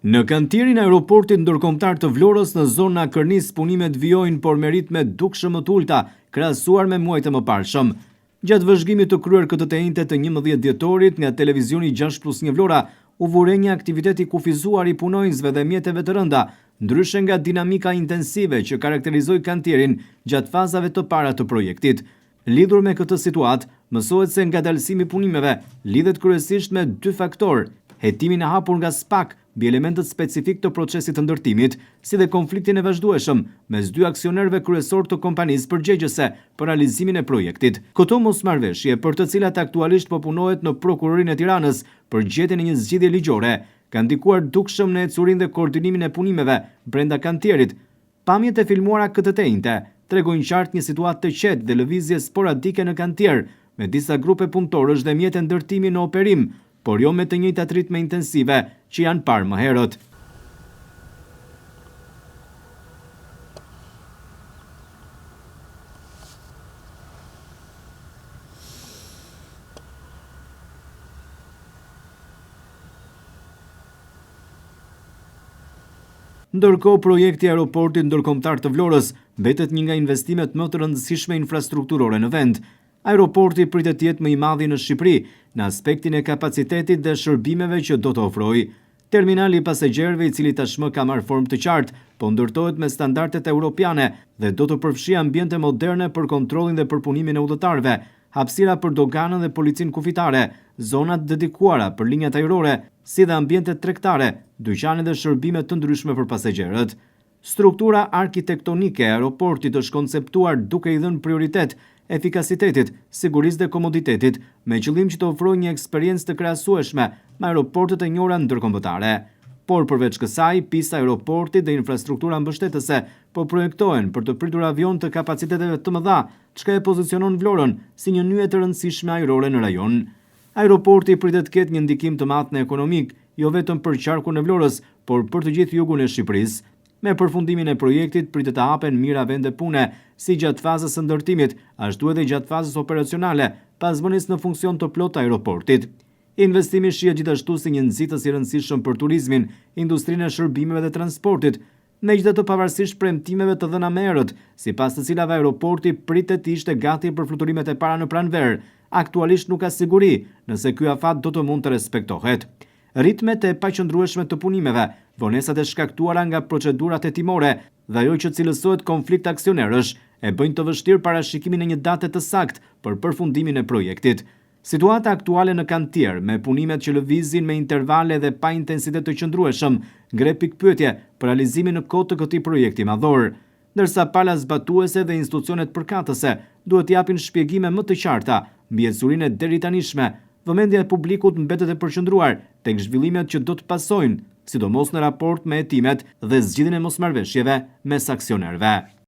Në kantierin e Aeroportit Ndërkombëtar të Vlorës në zonën e Akërnisë punimet vijojnë por me ritme dukshëm më të ulëta krahasuar me muajt e mëparshëm. Gjatë vëzhgimit të kryer këtë të enjte të 11 dhjetorit nga televizioni 6 plus 1 Vlora u vu re një aktivitet i kufizuar i punonjësve dhe mjeteve të rënda, ndryshe nga dinamika intensive që karakterizoi kantierin gjatë fazave të para të projektit. Lidhur me këtë situatë, mësohet se ngadalësimi i punimeve lidhet kryesisht me dy faktorë, hetimin e hapur nga SPAK mbi elementët specifikë të procesit të ndërtimit, si dhe konfliktin e vazhdueshëm mes dy aksionerëve kryesorë të kompanisë përgjegjëse për realizimin e projektit. Këto mosmarrëveshje, për të cilat aktualisht po punohet në Prokurorinë e Tiranës për gjetjen e një zgjidhje ligjore, kanë ndikuar dukshëm në ecurinë dhe koordinimin e punimeve brenda kantierit, Pamjet e filmuara këtë të enjte tregojnë qartë një situatë të qetë dhe lëvizje sporadike në kantier, me disa grupe punëtorësh dhe mjete ndërtimi në operim, por jo me të njëjtat ritme intensive që janë parë më herët. Ndërkohë, projekti i Aeroportit Ndërkombëtar të Vlorës mbetet një nga investimet më të rëndësishme infrastrukturore në vend. Aeroporti pritet të jetë më i madhi në Shqipëri, në aspektin e kapacitetit dhe shërbimeve që do të ofrojë. Terminali i pasagjerëve, i cili tashmë ka marrë formë të qartë, po ndërtohet me standardet europiane dhe do të përfshijë ambiente moderne për kontrollin dhe përpunimin e udhëtarëve, hapësira për doganën dhe policinë kufitare, zona të dedikuara për linjat ajrore, si dhe ambiente tregtare, dyqane dhe shërbime të ndryshme për pasagjerët. Struktura arkitektonike e aeroportit është konceptuar duke i dhënë prioritet efikasitetit, sigurisë dhe komoditetit, me qëllim që të ofrojë një eksperiencë të krahasueshme me aeroportet e njohura ndërkombëtare. Por përveç kësaj, pista e aeroportit dhe infrastruktura mbështetëse po projektohen për të pritur avionë të kapaciteteve të mëdha çka e pozicionon Vlorën si një nyje të rëndësishme ajrore në rajon. Aeroporti pritet të ketë një ndikim të madh në ekonomi, jo vetëm për qarkun e Vlorës, por për të gjithë jugun e Shqipërisë. Me përfundimin e projektit pritet të hapen mijëra vende pune, si gjatë fazës së ndërtimit, ashtu edhe gjatë fazës operacionale, pas vënies në funksion të plotë të aeroportit. Investimi shihet gjithashtu si një nxitës i rëndësishëm për turizmin, industrinë e shërbimeve dhe transportit, Megjithatë pavarësisht premtimeve të dhëna më herët, sipas të cilave aeroporti pritet të ishte gati për fluturimet e para në pranverë, aktualisht nuk ka siguri nëse ky afat do të mund të respektohet. Ritmet e paqëndrueshme të punimeve, vonesat e shkaktuara nga procedurat hetimore dhe ajo që cilësohet konflikt aksionerësh, e bëjnë të vështirë parashikimin e një date të saktë për përfundimin e projektit. Situata aktuale në kantier, me punimet që lëvizin me intervale dhe pa intensitet të qëndrueshëm, ngre pikëpyetje për realizimin në kohë të këtij projekti madhor. Ndërsa pala zbatuese dhe institucionet përkatëse duhet të japin shpjegime më të qarta mbi ecurinë e deritanishme, vëmendja e publikut mbetet e përqendruar tek zhvillimet që do të pasojnë, sidomos në raport me hetimet dhe zgjidhjen e mosmarrëveshjeve mes aksionerëve.